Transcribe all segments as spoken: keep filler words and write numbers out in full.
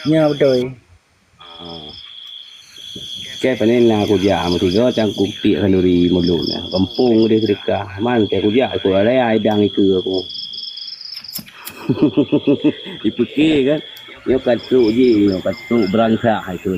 Nyo beutôi. Kèe panen na kujak meusigoe cangkup tiek khanuri mulod na. Gampông deh keudeka. Man kèe kujak ku raya idang ikeue aku. Ipike kan. Nyoe ka trok jih, nyoe ka trok beurangkak hai tu.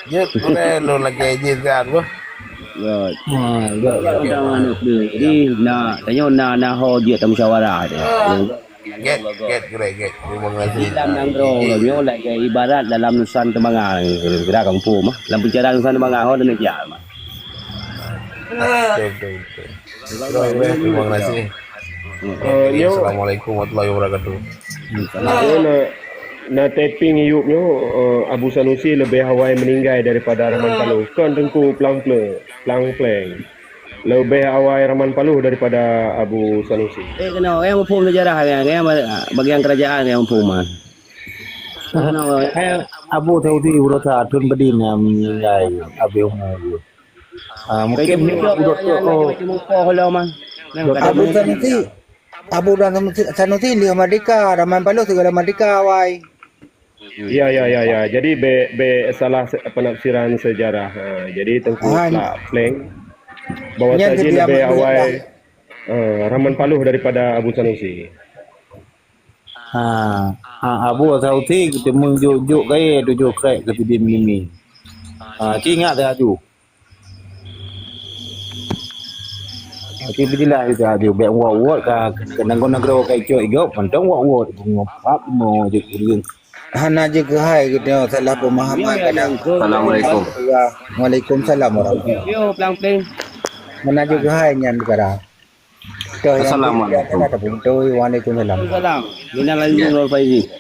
Jeuet gurèe lôn lagèe jih that boh. Göt. Ha, göt. Jadi na, tanyoe na, na ho jeuet tamusyawarah deh. Gèt, gèt gurèe gèt. Terima kasih. Dalam nanggroe nyoe lagèe ibarat dalam nusan teumangang, kira kampung mah. Dalam peucara nusan teumangang ho dan jak mah. Betul, betul, betul. Terima kasih. Eh, nyoe Assalamualaikum warahmatullahi wabarakatuh. Nyoe na, na tapping yup nyoe, eh, Abu Sanusi leubeh awai meuninggai daripada Rahman Paloh. Kon Teungku Plang Pleng, Plang Pleng. Leubeh awai Rahman Paloh daripada Abu Sanusi. Eh, keunoe, nyang muphom seujarah, nyang, nyang bagian kerajaan nyang muphom, man. Keunoe, eh, Abu Saudi Urosa thon padum nyang meuninggai, abéh umu jih. Ah, mungkin Abu Sanusi, Abu Sanusi, Sanusi lheueh merdeka, Rahman Paloh sigohlom merdeka awai. Ya, ya, ya, ya. Jadi bèk, bèk salah se-, penafsiran sejarah. Ha, jadi Teungku Plang Pleng bahwa nyan tadi leubeh awai, ha, Rahman Paloh daripada Abu Sanusi. Ha, ha, Abu Sanusi teumèe jok-jok gaya tujoh krek keu sidin mimi. Ha, ci ingat dah tu. Tapi beujeulaih ita aju bèk wot-wot ka, ka nanggroe-nanggroe ka icok igop, mantong wot-wot, pap mo jeuet ureueng. Hana jeuet keuhai geutanyoe salah pemahaman kadang. Assalamualaikum. Waalaikumsalam warahmatullahi. Yo, Plang Pleng. Hana jeuet keuhai nyan kadang. Assalamualaikum. Waalaikumsalam. Minal aidin wal faizin.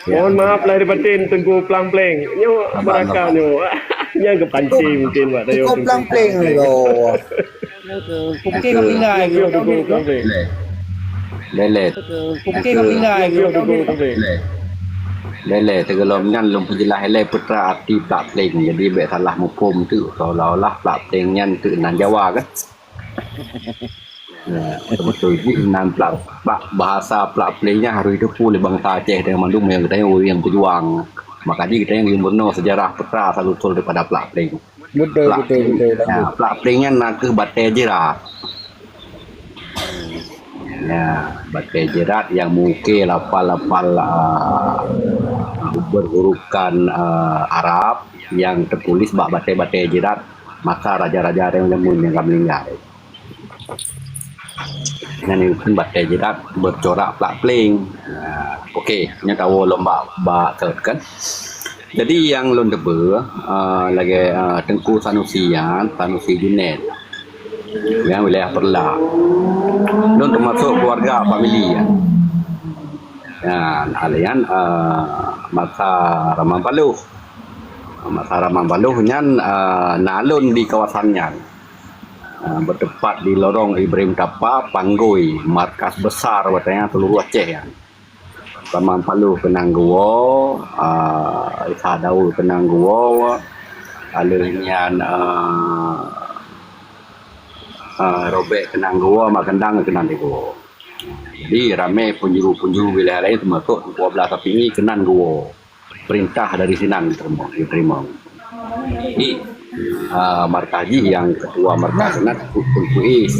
Mohon maaf lahir batin Teungku Plang Pleng. Nyoe beurangkat nyoe. Nyang geupancing mungkin bak Teungku Plang Pleng nyoe. Oke, kami dah. Lé. Oke, kami dah. Lé. Lé, lé, teugeulom nyan lôn peujeulaih lé peue arti Plang Pleng. Jadi bèk salah muphom tu seolah-olah Plang Pleng nyan tu nan Jawa kan. Ya, betul jih nan Plang, Plang, bahasa Plang Pleng nyan harôh jiteupeue lé bansa Aceh dan mandum nyang geutanyoe ureueng peujuang. Maka jih geutanyoe geumeureunoe sejarah peue asal usul daripada Plang Pleng. Betul, betul, betul. Ya, Plang Pleng nyan nakeuh batèe jeurat. Ya, batèe jeurat nyang meuke lafal-lafal, ah, berhurufkan, ah, Arab nyang teutuléh bak batèe-batèe jeurat masa raja-raja nyang jameun nyang ka meuninggai. Nyan dikheun batèe jeurat bercorak Plang Pleng. Nah, oke, nyoe tawoe lom bak, bak third kan. Jadi nyang lôn teupeue, eh, lagèe, eh, Teungku Sanusi nyan, Sanusi Junaid. Nyang wilayah Peureulak. Lôn teumasok keuluwarga famili nyan. Nyan, hal nyan, eh, masa Rahman Paloh. Masa Rahman Paloh nyan, eh, na lôn di kawasan nyan. Ah, bertempat di Lorong Ibrahim Tapa, Panggui, markas besar watèe nyan seluruh Aceh nyan. Rahman Paloh keunan geuwoe, ah, Ishak Daud keunan geuwoe, ka lheueh nyan, ah, ah, Robek keunan geuwoe, Mak Kendang keunan geuwoe. Jadi ramè peunjuru-peunjuru wilayah laén teumasok Teungku Abdullah Syafi'i keunan geuwoe. Perintah dari sinan geuteurima, geuteurima. Jadi, ah, markas jih nyang ketua markas sinan Teungku Is,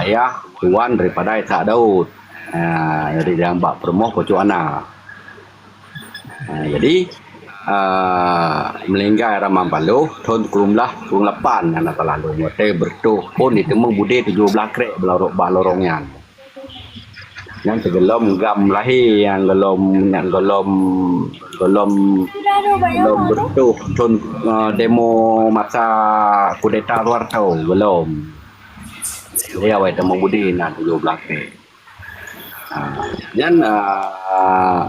ayah tuan daripada Ishak Daud. Ah, jadi nyang bak peurumoh Pucuk Ana. Ah, jadi, ah, meuninggai Rahman Paloh thôn sikureueng blaih sikureueng lapan nyang na salah lôn. Watèe beureutoh phôn jiteumeung budé tujoh blaih krek bak lorong, bak lorong nyan. Nyan sigohlom GAM lahé, nyang gohlom, nyang gohlom, gohlom, gohlom beureutoh thôn, eh, demo masa kudeta Soeharto, gohlom. Jadi awai teuma budé na tujoh blaih. Ha, nyan, eh,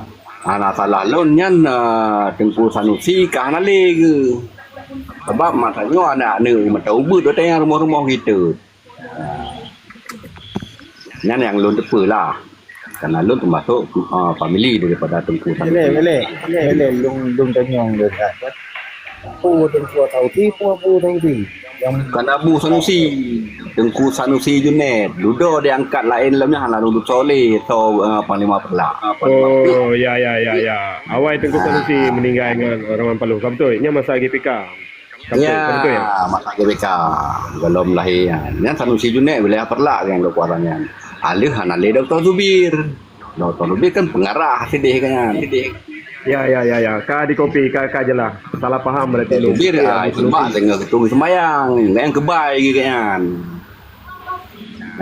hana salah lôn nyan, eh, Teungku Sanusi ka hana lé geuh. Sabab masa nyoe aneuk-aneuk mata ubeut watèe nyang rumoh-rumoh gitu. Nyan nyang lôn teupeue lah. Karena lôn teumasok, ah, famili daripada Teungku Sanusi. Boleh, boleh. Boleh, lôn, lôn tanyong lôn. Peue Teungku Sanusi, peue Abu Sanusi? Nyang Bukan Abu Sanusi, Teungku Sanusi Junaid. Dudoe diangkat laén lom nyan, lalu dudoe lé, so, eh, Panglima Peureulak. Oh, ya, ya, ya, ya. Awai Teungku Sanusi meninggai ngon Raman Paloh. Ka beutôi? Nyan masa G P K. Ka beutôi, ka beutôi, ya? Ya, masa G P K. Gohlom lahé nyan. Nyan Sanusi Junaid wilayah Peureulak nyang geukuasa nyan. Aleuh hana lé Doktor Zubir. Doktor Zubir kan pengarah sideh kan. Ya, ya, ya, ya. Ka dikopi, ka, ka jeulaih. Salah paham berarti Doktor Zubir, ah, itu bak teungoh geutung seumayang. Nyang keubai geuh nyan.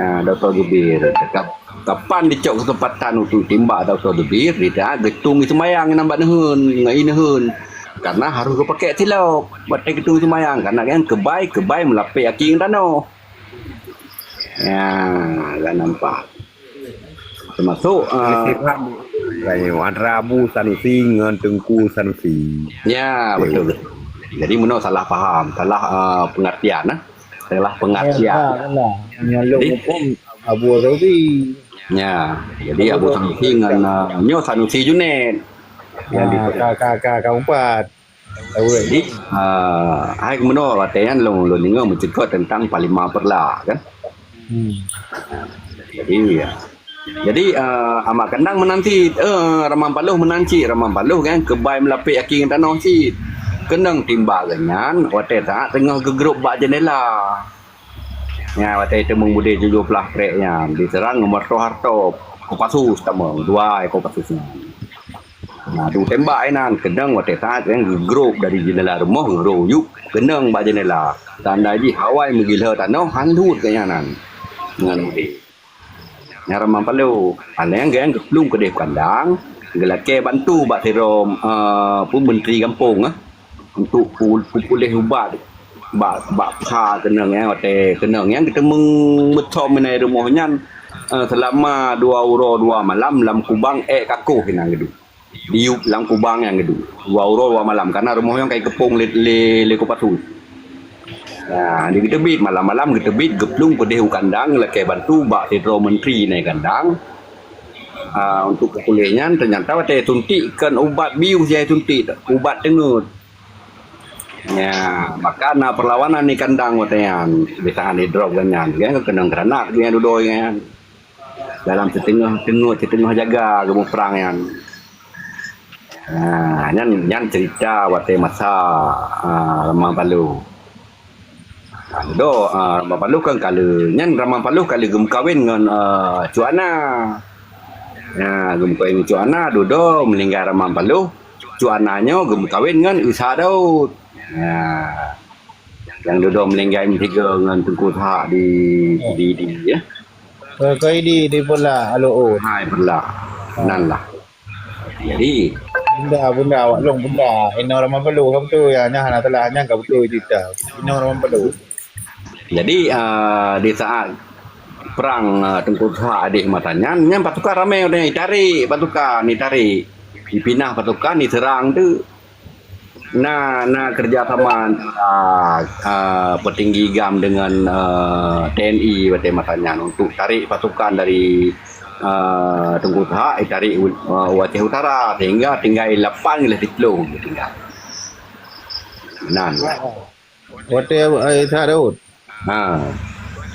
Nah, Doktor Zubir, ka-, kapan dicok keuseumpatan untuk timbak Doktor Zubir, di saat geutung seumayang nyan bak neuheun, ngon ié neuheun. Karena harus geupakèk silop, watèe geutung seumayang. Karena kan keubai, keubai meulapék aki ngon tanoh. Ya, ka nampak. Termasuk, ah, Istilah antara Abu Sanusi ngon Teungku Sanusi. Ya, betul, betul. Jadi, meunoe salah paham, salah, ah, pengertian, eh. Salah pengertian. Ya, salah. Nyang lôn Jadi, hukum Abu Saudi. Ya, jadi Abu Saudi ngon, ah, nyoe Sanusi Junaid. Yang Ah, di ka, ka, ka, ka umpat. Jadi, ah, hai meunoe watèe nyan lôn, lôn deungö meucukot tentang Panglima Peureulak, kan? Hmm. Jadi, ya. Jadi, eh, Amat Kandang meunan cit, eh, Raman Paloh meunan cit, Raman Paloh kan keubai meulapék aki ngon tanoh cit. Keunong timbak geuh nyan watèe saat teungoh geugrôp bak jeundela. Nyan watèe teumeung beudé tujoh plah krek nyan diseurang ngon harto-harto, Kopassus tamong, dua Kopassus nyan. Nah, du tembak inan keunong watèe saat nyan geugrôp dari jeundela rumoh geurôh yup keunong bak jeundela. Tanda jih awai meugilhô tanoh han lheueh keu nyan nyan. Ngon udép. Nyan Raman Paloh. Alèh nyan geuplueng keudéh kandang, geulakèe bantu bak sidroe, eh, peue, menteri gampông, eh, untuk pu-, peupuléh ubat bak, bak pha keunong nyan, watèe keunong nyan geuteumeung meuthom inan rumoh nyan, eh, seulama dua uroe dua malam lam kubang èk kakoh inan geuduek. Diyup lam kubang nyang geuduek. Dua uroe dua malam, karena rumoh nyan ka jikeupông lé, lé, lé Kopassus. Nah, di geuteubiet, malam-malam geuteubiet, geuplueng peudeh u kandang, lakèe bantu bak sidroe menteri na i kandang. Ah, untuk peupuléh nyan, teunyata watèe suntik kon ubat bius jai suntik, ubat teungeut. Ya, maka na peurlawanan di kandang watèe nyan, biasa di drop geuh nyan, geuh keunong granat geuh nyan dudoe nyan. Dalam siteungoh teungeut, siteungoh jaga geumuprang nyan. Ha, nyan, nyan cerita watèe masa, ah, Raman Paloh. Ha, dudoe, ah, Raman Paloh kan ka lheueh, nyan Raman Paloh ka lheueh geumeukawen ngon, ah, Cut Ana. Ha, geumeukawen ngon Cut Ana, dudoe meuninggai Raman Paloh, Cut Ana nyoe geumeukawen ngon Isa Daud. Ha. Nyang dudoe meuninggai meusigoe ngon Teungku Ishak di, di, di, ya. Keu, keu di, di Peureulak, Alue Ôn. Hai, Peureulak. Nan lah. Jadi, bunda, bunda, awak lôn bunda. Inong Raman Paloh ka beutôi, ya, nyan hana salah, nyan ka beutôi cerita. Inong Raman Paloh. Jadi, ah, di saat perang, ah, Teungku Ishak adék masa nyan, nyan pasukan ramé udah itarék pasukan, itarék. Dipinah pasukan, diseurang tu. Na, na kerjasama antara, ah, petinggi GAM dengan, ah, T N I watèe masa nyan untuk tarék pasukan dari, ah, Teungku Ishak, eh, tarék u, ah, u Aceh Utara, sehingga tinggai lapan lé siplôh tinggai. Nan. Watèe, eh, Ishak Daud. Ha.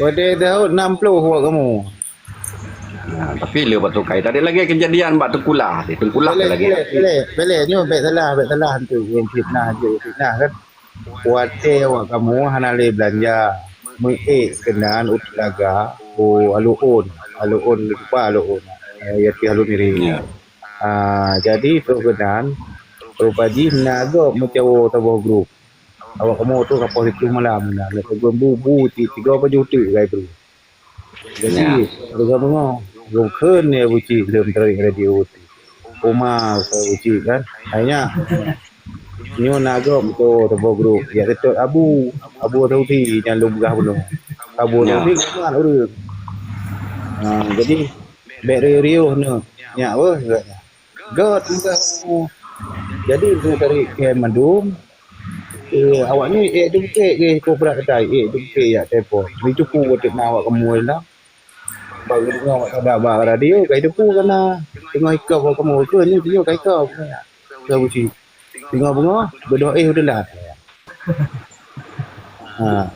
Watèe Ishak Daud nam ploh awak kamoe. Ha, tapi le bak tukai. Tadi lagèe kejadian bak Teungku Lah. Di Teungku Lah Pelek, lagèe. Pelek, pelek, pelek. Nyoe bèk salah, bèk salah tu. Ureueng fitnah je, fitnah kan. Watèe awak kamoe hana lé beulanja. Meuék keunan u Teulaga, u Alue Ôn. Alue Ôn, lupa Alue Ôn. Eh, Yati Alue Miri. Ya. Ah, jadi trôh keunan, rupa jih na gob meucawo saboh grup. Awak kamoe trôh ka poh siplôh malam na, lheuh ka bu, bu, ti-, tiga pajoh teuk gai brôh. Jadi, ya, beungoh-beungoh, geukeuen ya buci lom tarék radio tu. Oma ka buci kan. Hai nyak. Nyoe na gob meucawo saboh grup. Ya, seutôt Abu, Abu Saudi nyang lôn peugah bunoe. Abu, ya, Saudi ka mat ureueng. Ha, jadi, bèk riôh-riôh nyoe. Nyak weueh, gèt nyan. Gèt, gèt. Jadi, lôn tarék kèe mandum. Eh, awak nyoe ék duplikét geuh, kobra keudai, ék duplikét jak telepon. Meutuku watèe na awak kamoe lam. Bak geudeungoe awak tada bak radio, ka ituku kana. Teungoh ikop awak kamoe, keu nyoe, nyoe ka ikop. Ka buci. Teungoh beungoh, beudôh éh u teulat. Ha.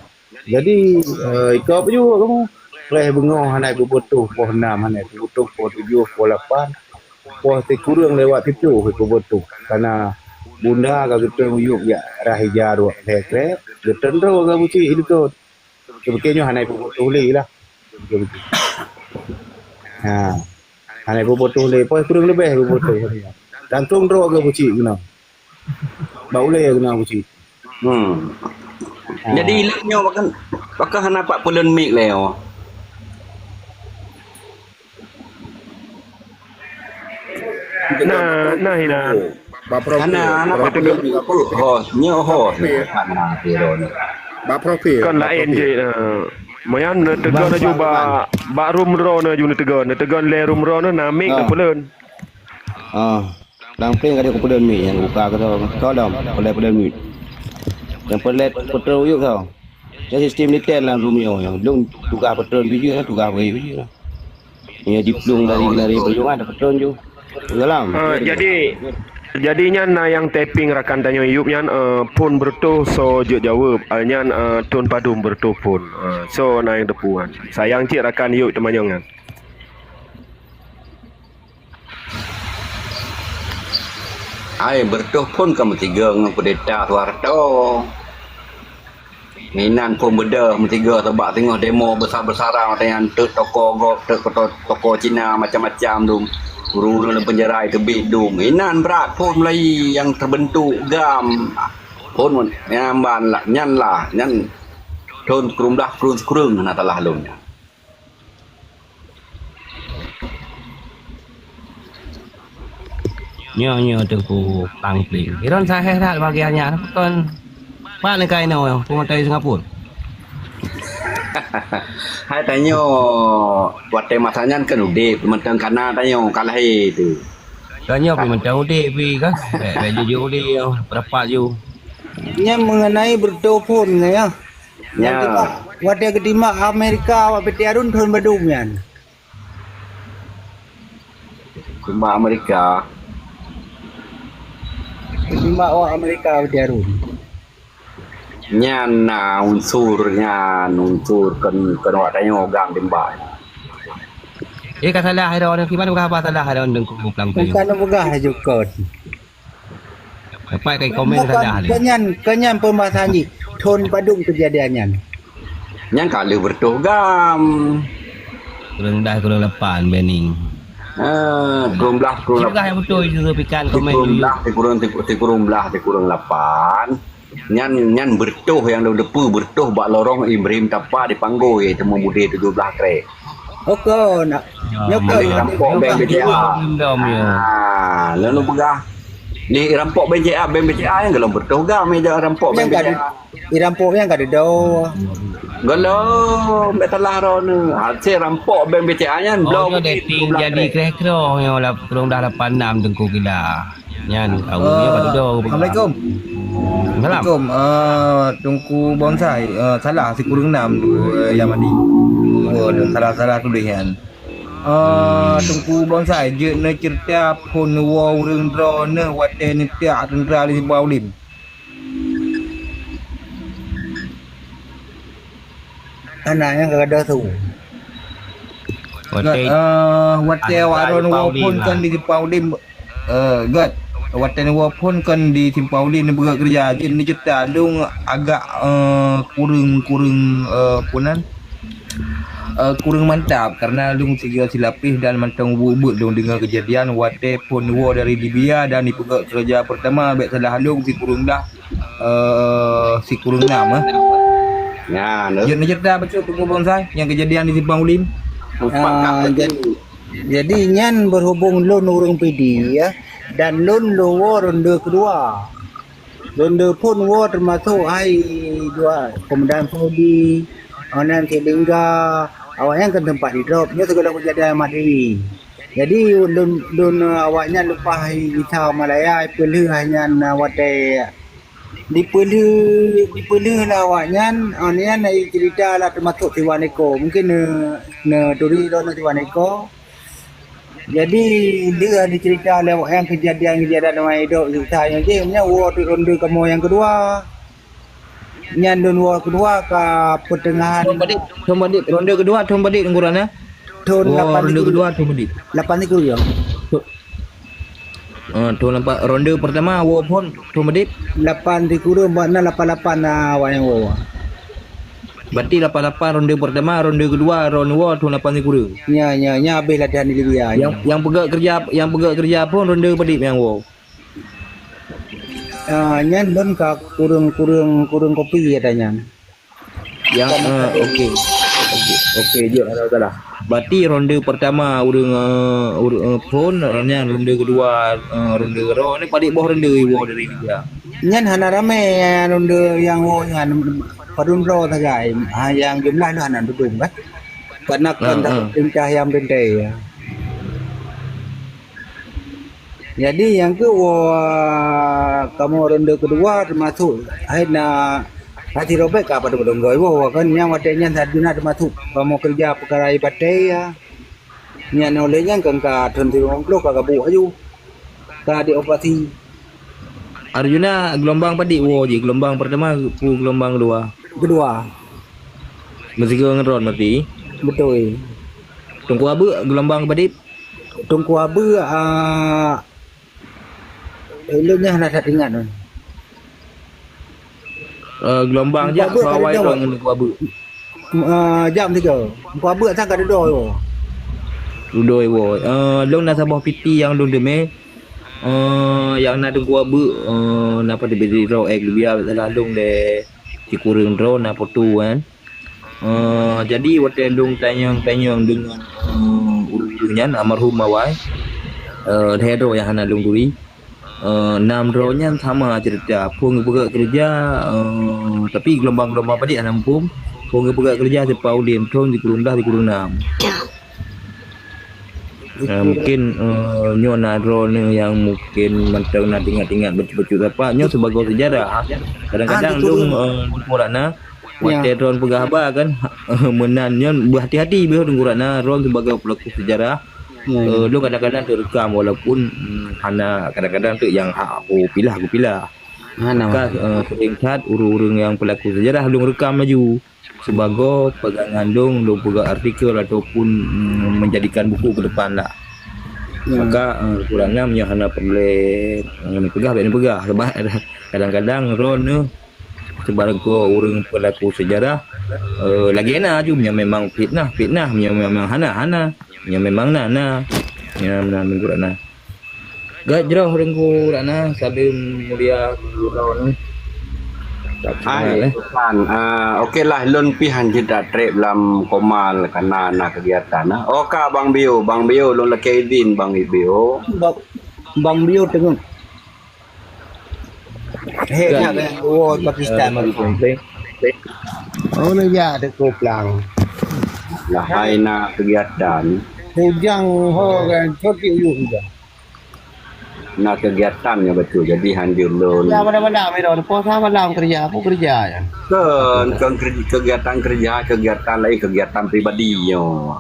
Jadi, eh, ikot peue jeuet kamoe. Preh beungoh hana peubutoh poh enam, hana peubutoh poh tujoh, poh lapan, poh sikureueng lewat siplôh peubutoh. Kana bunda ka geutreun U Yup jak rah ija duek lhèe krek, geutreun droe keu Abusyik likot. Seupike nyoe hana peubutoh lé lah. Ha. Hana peubutoh lé, poh kureueng leubeh peubutoh. Gantung droe keu Abusyik keunoe. Bak ulèe keunoe Abusyik. Hmm. Ha. Jadi, ilèe nyoe pakon, pakon hana pat peuleuen mik lé, oh. Nah, nah, Inan. Bak profil. Hana, hana Bak pat peuleuen mik. Host, nyoe host. Hana peuleuen. Bak profil, Kon bak laén profil. Jih, nah. Meunan neuteugon laju bak, bak room droeneuh laju neuteugon. Neuteugon lé room droeneuh, na mik Ah. neupeuleuen. Ah. Lam pléng ka jeuet kupeuleuen mik nyang buka keudroe. Tolong, peuleuen, peuleuen mik. Nyang peulet peutrön U Yup soe? Nyan sistem liten lam Romeo nyan. Lôn tugaih peutrön biji, tugaih bagi biji. Nyan diplueng dari, dari peurjuangan ada peutrön ju. Dalam. Ah, jadi, jadi nyan na nyang tapping rakan tanyoe U Yup nyan, eh, phon beureutoh soe jeuet jaweueb. Ah, nyan, eh, thon padum beureutoh phon. Ah, soe na nyang teupeu nyan. Sayang cit rakan U Yup teumanyong nyan. Hai, beureutoh phon ka meusigoe ngon kudeta Soeharto. Inan phon beudôh meusigoe sabab singoh demo besar-besaran watèe nyan, teuk toko gob, teuk toko, toko Cina macam-macam dum. Guru-guru lam penjara teubiet dum. Inan brat phon mulai nyang teubeuntuk GAM. Phon nyan ban lah, nyan lah, nyan thon sikureueng blah, sikureueng, sikureueng hana salah lôn nyan. Nyoe, nyoe Teungku Plang Pling. Droen sahé that bagi awaknyan, kon pat neuka inoe, peumeutai Singapura. Hai tanyoe, watèe masa nyan kan udép, mantong kana tanyoe ka lahé tu. Tanyoe pih mantong udép pih kan, bèk, bèk jujur udép, peurapat ju. Nyan mengenai beureutoh phon nyan, ya. Ya. Nyang teuma, watèe geutimbak Amerika awak P T Harun thon padum nyan. Timbak Amerika. Timbak awak Amerika P T Harun. Nyan na unsur nyan, unsur kon, kon awak tanyoe GAM timbak. Eh, ka salah droeneuh, kiban peugah haba salah droeneuh Teungku Plang Pling. Bukan peugah laju kon. Sampai kai komen salah ni. Keu nyan, keu nyan peubahasan jih. Thon padum keujadian nyan? Nyan ka lheueh beureutoh GAM. Sikureueng blah, sikureueng lapan, Bening. Ah, sikureueng blah, sikureueng lapan. Sikureueng blah, sikureueng, sikureueng blah, sikureueng lapan. Nyan, nyan beureutoh nyang lôn teupeue, beureutoh bak lorong Ibrahim Tapa di Panggôi, teuma budé tujoh blah krek. Oh, kon. Nyoe kon. Rampok bank B C A. Ah, lalu peugah. Di rampok bank B C A, bank B C A nyang golom beureutoh GAM, meujak rampok bank B C A. Nyang ka di-, di rampok nyang ka didoe. Golom, bèk salah droeneuh. Hasil rampok bank B C A nyan, oh, blok nyoe dating jadi kreh-kreh nyoe lah, sikureueng blah lapan enam Teungku Kila. Nyan, aweueng nyoe ka dudoe. Assalamualaikum. Salam. Assalamualaikum. Ah, Teungku Bonsai, ah, salah sikureueng nam tu, eh, Yamani. Oh, salah-salah tuléh nyan. Ah, Teungku Bonsai, jeuet neuceurita phon neuwoe ureueng droeneuh watèe neutiek teuntra di Simpang Ulim. Hana, nyang ka gadôh su. Watèe, eh, watèe awak droeneuh woe phon kan di Simpang Ulim, eh, gèt. Watèe neuwoe phon kan di Simpang Ulim neupeugèt keureuja, jeuet neuceurita lôn agak, eh, kureueng, kureueng, eh, peue nan? Eh, kureueng mantap, karena lôn sigoe silapéh dan mantong ubeut-ubeut lôn deungö keujadian watèe phon neuwoe dari Libya dan jipeugèt keureuja peurtama, bèk salah lôn sikureueng blah, eh, sikureueng nam, eh. Nyan, eh. Jeuet neuceurita bacut Teungku Bonsai nyang keujadian di Simpang Ulim. Ah, jad-, jadi nyan berhubung lôn ureueng Pidie, ya, dan lôn lôn woe ronde keudua. Ronde phon woe teumasok hai dua komandan Saudi, komandan Sri Lanka, awaknyan kan teumpat jidrop. Nyoe sigohlom keujadian Ahmad Dewi. Jadi, lôn, lôn, awak nyan leupah gisa Malaya, jipeulheueh hai nyan, watèe jipeulheueh, jipeulheueh lé awak nyan, awak nyan jiceurita lah teumasok siwan iko. Mungkin neu-, neuturi droeneuh siwan iko. Jadi, lheueh jiceurita lé awak nyan keujadian-keujadian nyang idop sisa nyan jih, nyan woe teuk ronde kamoe nyang keudua. Nyan lôn woe keudua ka peuteungahan. Thon Padit, Thon Padit, ronde keudua Thon Padit, Teungku Ratna. Thon lapan ronde keudua Thon Padit. Lapan siku ya. Eh, thon lapan, ronde pertama woe phon Thon Padit. Lapan siku makna lapan lapan, ah, awak nyang woe. Berarti lapan lapan ronde pertama, ronde keudua ron woe thon lapan siku. Nya, nya, nya habéh latihan di Libya. Yang, yang peugah kerja, yang peugah kerja phon ronde Padit nyang woe. Ah, nyan lôn ka kureueng, kureueng, kureueng kopi ata nyan. Yang, eh, okey. Okey, okey, jeuet, hana masalah. Berarti ronde pertama ureueng, eh, ureueng, eh, phon, nyan ronde keudua, eh, ronde keudua, ni padit boh ronde iwoe dari Libya. Nyan hana ramé, eh, ronde nyang woe nyan, padum droe sagai. Ha, nyang jumlah tu hana tudum kan. Karena kan takut perintah yang berhenti ya. Jadi nyang keu woe kamoe ronde keudua teumasok hai na hati robek ka padum-padum droe woe kan nyang watèe nyan saat jih na teumasok kamoe keureuja peukara batèe ya. Nyan oleh nyan kan ka thon sikureueng ploh ka gabuek aju. Ka dioperasi. Arjuna geulumbang padit woe jih, geulumbang pertama peue geulumbang keudua? Keudua. Meusigoe ngon ron berarti? Beutôi. Teungku Abeuk geulumbang padit? Teungku Abeuk, ah, ulôn nyan hana that ingat. Eh, geulumbang jak awai ron ngon Teungku Abeuk. Eh, jam tiga. Teungku Abeuk sang ka dudoe woe. Dudoe woe. Eh, lôn na saboh piti nyang lôn teumé. Eh, nyang na Teungku Abeuk, eh, na padit droe, eh, geulumbang salah lôn lé sikureueng droe na foto kan. Eh, jadi watèe lôn tanyong-tanyong deungon, eh, ureueng nyan almarhum awai, eh, lhèe droe nyang hana lôn turi. Eh, nam droe nyan sama cerita, phon geupeugah keureuja, eh, tapi geulumbang-geulumbang padit hana muphom, phon geupeugah keureuja sipa ulôn thon sikureueng blah sikureueng nam. Eh, mungkin, eh, nyoe na droeneuh nyang mungkin mantong na teuingat-teuingat bacut-bacut sapat. Nyoe sibagoe seujarah. Kadang-kadang dong, eh, Teungku Ratna, watèe droen peugah haba kan, meunan nyoe beuhati-hati beuh Teungku Ratna, droen sibagoe peulaku seujarah. Eh, dong kadang-kadang teurekam walaupun, mm, hana kadang-kadang teuk nyang hak aku pilah, aku pilah. Hana. Maka, eh, sering that ureueng-ureueng nyang peulaku seujarah lôn rekam laju. Sibagoe pegangan lôn, lôn peugah artikel ataupun, mm, menjadikan buku ke depan lah. Ya. Maka, eh, kurang lam nyoe hana peureulèe, eh, neupeugah, bèk neupeugah. Sebab kadang-kadang droeneuh sibagoe ureueng peulaku seujarah, eh, lagèe na aju, meunyoe memang fitnah, fitnah, meunyoe memang hana, hana, meunyoe memang na, na. Nyan meunan Teungku Ratna. Gèt jroh Teungku Ratna, saleuem mulia keu droeneuh. Hai, Tuhan. Ah, oke lah, lôn pih han jeuet trép lam koma, kana na kegiatan, ah. Oh, ka Bang Bio, Bang Bio, lôn lakèe idin, Bang Bio. Ba-, Bang Bio teungoh. Hei, kan. Nak kena keluar Pakistan. Eh, memang penting. Oh, nak jak dekat Kuplang. Lah, hai na kegiatan. Bujang ho kan, cot di uyuh juga. Na kegiatan nyang beutôi. Jadi, han jeuet lôn. Ya, malam-malam, Miro. Puasa malam kerja, apa kerja ya? Kan, kan kerja, kegiatan kerja, kegiatan lain, kegiatan pribadi nyoe.